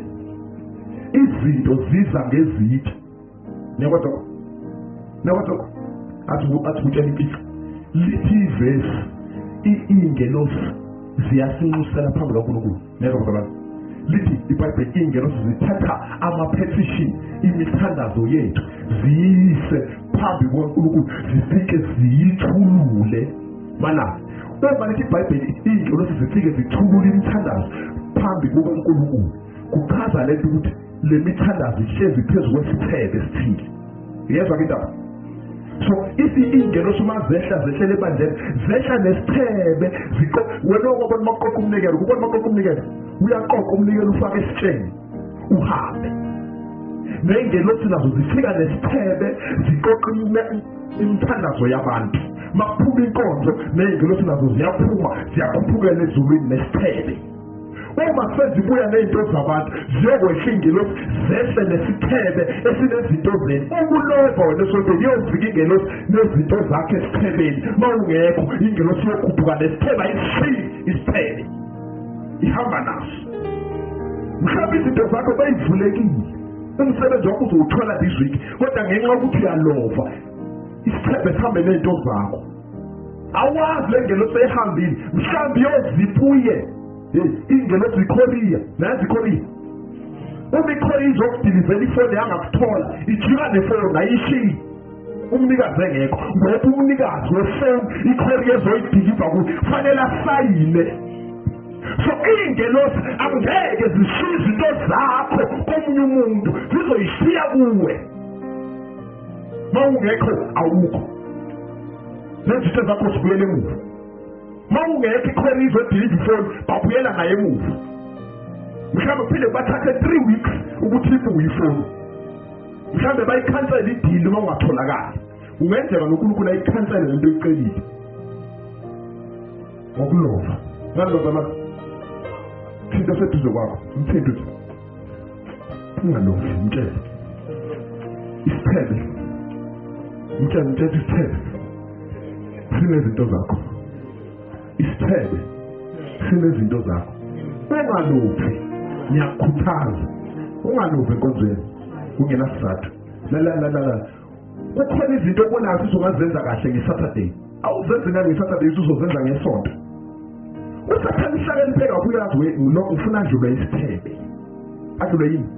Izinto ziza ngezitsha. Niyakwazi? Niyakwazi? Athi kutshela imfihlo, lithi ivesi iy'ngelosi ziyasinxusela phambi kaNkulunkulu. Niyakwazi abantu? Lithi iBhayibheli iy'ngelosi zithatha ama-petition, imithandazo yethu, ziyise phambi kukaNkulunkulu, zifike ziyithulule. Mana uma lithi iBhayibheli iy'ngelosi zifike zithulule imithandazo phambi kukaNkulunkulu, kuchaza lento ukuthi Le mithandazo ihlezi phezu kwesithebe esithile. Uyezwa ke indaba? So iy'ngelosi uma zehla zehlela ebandleni, zehla nesithebe, wena okwabona uma kuqoqa umnikelo, kubona uma kuqoqa umnikelo, uyaqoqa umnikelo ufake esitsheni, uhambe. Ney'ngelosi nazo zifika nesithebe, ziqoqa imithandazo yabantu. Makuphuma inkonzo, ney'ngelosi nazo ziyaphuma, ziyakhuphukela ezulwini nesithebe. Uma sezibuya ney'nto zabantu, ziyokwehla iy'ngelosi, zehle nesithebe esinezinto zenu. Ukulova wena esontweni, iyofika ingelosi nezinto zakhe esithebeni. Uma ungekho, ingelosi iyokhuphuka nesithebe, ayisishiyi isithebe, ihamba naso. Mhlawumbe izinto zakho beyivulekile, umsebenzi wakho uzowuthola this week, kodwa ngenxa yokuthi uyalova, isithebe sihambe ney'nto zakho. Awazi le ngelosi ehambile, mhlawumbe iyozipuye. Ingelosi ikhoriya, nayazi ikhoriya. Uma ikhoriya izokudilizela ifoni yangakuthola, ijika nefoni ayishiyi. Umnikazi engekho, ngoba umnikazi wefoni ikhoriya ezoyidiliva kuye kufanele asayine. So iy'ngelosi angeke zishiye izinto zakho komunye umuntu, zizoyishiya kuwe. Uma ungekho awukho, nezinto zakho zibuyele emuva. Uma ungekho ikhona izodiliva ifoni, babuyela naye emuva. Mhlawumbe kuphinde kubathathe 3 weeks ukuthi ibuye ifoni. Mhlawumbe bayikhansele idili uma ungatholakali. Kungenzeka noNkulunkulu ayikhansele lento oyicelile ngokulova. Ngani bazalwane? Thinta seduze kwakho, mthinte uthi ungalovi, mtshele isithebe, mtshele, mtshele isithebe sinezinto zakho, isithebe sinezinto zakho. Ungalovi, ngiyakukhuthaza, ungalovi enkonzweni kungenasizathu. La la la la, kukhona izinto obonayo ukuthi ungazenza kahle ngeSaturday, awuzenzi ngani ngeSaturday, uzozenza ngesonto. Usathane ihlakaniphe kakhulu, uyazi lo ufuna adlulwe isithebe, adlulwe yini?